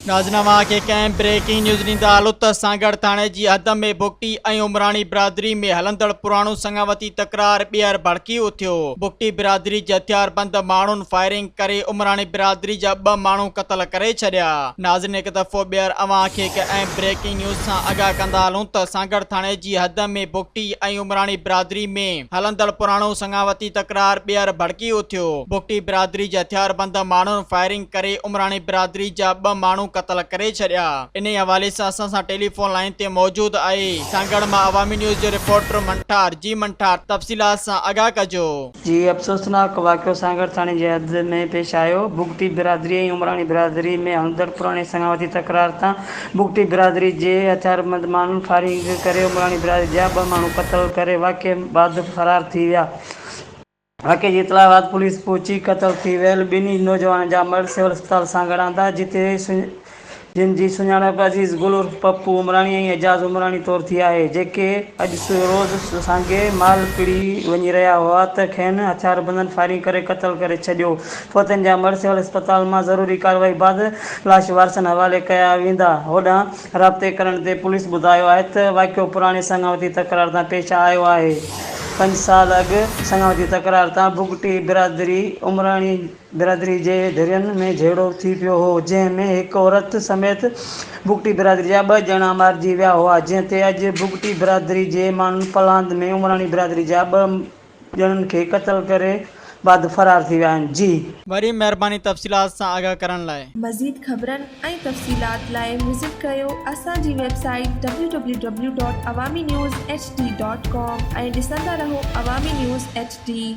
ناظرين اوهان کي ڪنهن بريڪنگ نيوز ڏيندا هلون ته سانگهڙ ٿاڻي جي حد ۾ بگٽي ۽ عمراڻي برادري ۾ هلندڙ پراڻو سڱاوتي تڪرار ٻيهر ڀڙڪي اٿيو، بگٽي برادري جي هٿياربند ماڻهن فائرنگ ڪري عمراڻي برادري جا ٻه ماڻهو قتل ڪري ڇڏيا. ناظرين هڪ دفعو ٻيهر اوهان کي هڪ اهم بريڪنگ نيوز سان آگاهه ڪندا هلون ته سانگهڙ ٿاڻي جي حد ۾ بگٽي ۽ عمراڻي برادري ۾ هلندڙ پراڻو سڱاوتي تڪرار ٻيهر ڀڙڪي اٿيو، بگٽي برادري جي هٿياربند ماڻهن فائرنگ ڪري عمراڻي برادري جا ٻه ماڻهو قتل ڪري ڇڏيا. انهي حوالي سان اسان سان ٽيليفون لائين تي موجود آهي سانگهڙ مان عوامي نيوز جو رپورٽر منٺار جي منٺار تفصيلات سان آگاهه ڪجو. جي افسوسناڪ واقعو سانگهڙ ٿاڻي جي حد ۾ پيش آيو، بگٽي برادري ۽ عمراڻي برادري ۾ هلندڙ پراڻي سڱاوتي تڪرار تان بگٽي برادري جي هٿياربند ماڻهن فائرنگ ڪري عمراڻي برادري جا ٻه ماڻهو قتل ڪري واقعي بعد فرار ٿي ويا. واقعي جي اطلاع بعد پوليس پهچي قتل ٿي ويل ٻنهي نوجوانن جا مڙهه سول اسپتال سانگهڙ آندا جتي جن جي سڃاڻپ عزيز گل عرف پپو عمراڻي ۽ اعجاز عمراڻي طور ٿي آهي جيڪي اڄ روز سانگي مال پڙي وڃي رهيا هئا ته کين هٿياربندن فائرنگ ڪري قتل ڪري ڇڏيو فوتين جا مڙهه سول اسپتال مان ضروري ڪارروائي بعد لاش وارثن حوالي ڪيا ويندا هوڏانهن رابطي ڪرڻ تي پوليس ٻڌايو آهي ته واقعو پراڻي سڱاوتي تڪرار تان پيش آيو آهي، پنج سال اڳ سڱاوتي تڪرار تان بگٽي برادري عمراڻي برادري جي ڌرين ۾ جهيڙو ٿي پيو هو، جنهن ۾ هڪ عورت سميت بگٽي برادري جا ٻه ڄڻا مارجي ويا هئا، جنهن تي اڄ بگٽي برادري جي ماڻهن پلاند ۾ عمراڻي برادري جا ٻه ڄڻن کي قتل ڪري بعد فرار ٿي ويا آهن. جي. وري مهرباني تفصيلات سان آگاهه ڪرڻ لاء. مزيد خبرن ۽ تفصيلات لاء وزٽ ڪريو اسان جي website W W W dot Awami news H D dot com ۽ ڏسندا رهو عوامي نيوز ايڇ ڊي.